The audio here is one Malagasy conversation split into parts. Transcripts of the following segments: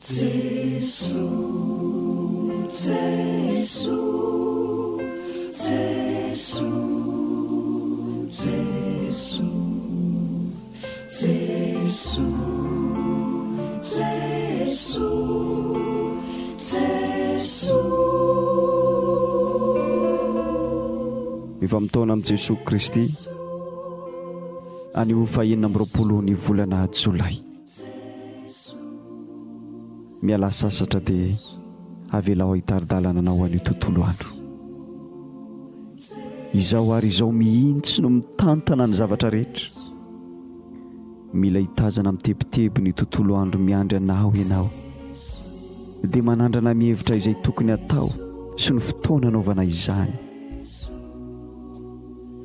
Jesoa, Jesoa, Jesoa, Jesoa, Jesoa, Jesoa, Jesoa. Mifamotoana amin'i Jesoa Kristy anio faha 26 ny volana Jolay. Mialà sasatra dia avelao hitari-dalana anao anio tontolo andro. Izao ary izao mihitsy no mitantana ny zavatra rehetra. Mila hitazana mitebiteby ny tontolo andro miandry anao ianao. Dia manandrana mihevitra izay tokony hatao sy ny fotoana anaovana izany.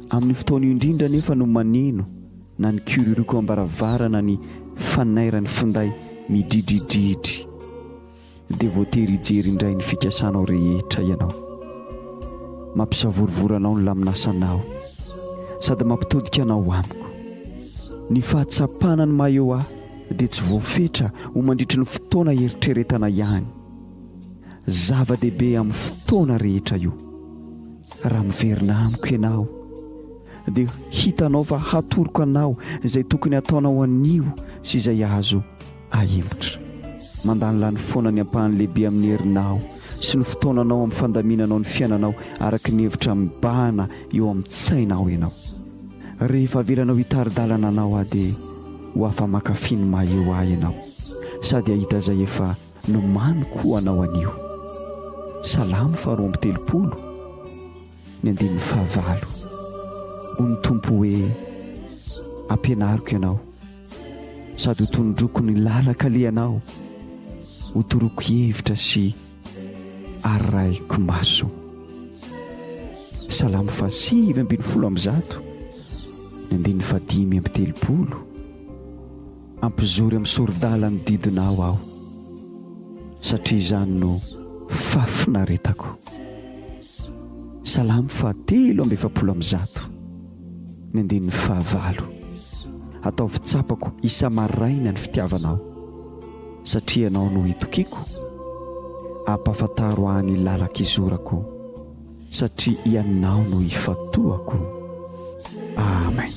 Amin'io fotoana io indrindra anefa no maneno na ny kiririoka ao am-baravarana ny fanairan'ny finday midridridridry dia voatery hijery indray ny fikasanao rehetra ianao. Mampisavorovoro anao ny laminasanao sady mampitodika anao amiko. Ny fahatsapana ny maha eo ahy dia tsy voafetra ho mandritry ny fotoana eritreretana ihany. Zava-dehibe amin'ny fotoana rehetra io. Raha miverina amiko ianao dia hitanao fa hatoroko anao izay tokony hataonao anio sy izay azo ahemotra. Mandanilany foana ny ampahany lehibe amin'ny herinao sy ny fotoananao amin'ny fandaminanao ny fiainanao araka ny hevitra mibahana eo amin'ny tsainao ianao. Rehefa avelanao hitari-dalana anao aho dia ho afa-mankafy ny maha eo ahy ianao sady hahita izay efa nomaniko ho anao anio. Salamo faharoa amby telopolo. Ny andininy fahavalo, Hoy ny Tompo hoe, Ampianariko ianao, sady ho tondroiko ny lalan-kalehanao, ho toroako hevitra sy arahiko maso. Salamo faha-119, ny andininy faha-35. Ampizory amin'ny sori-dalan'ny didinao aho, satria izany no fahafinaretako. Salamo faha-143, ny andininy fahavalo. Ataovy tsapako isa-maraina ny fitiavanao, satria ianao no itokiako. Ampahafantaro ahy ny lalan-kizorako. Satria Ianao no ifantohako. Amen.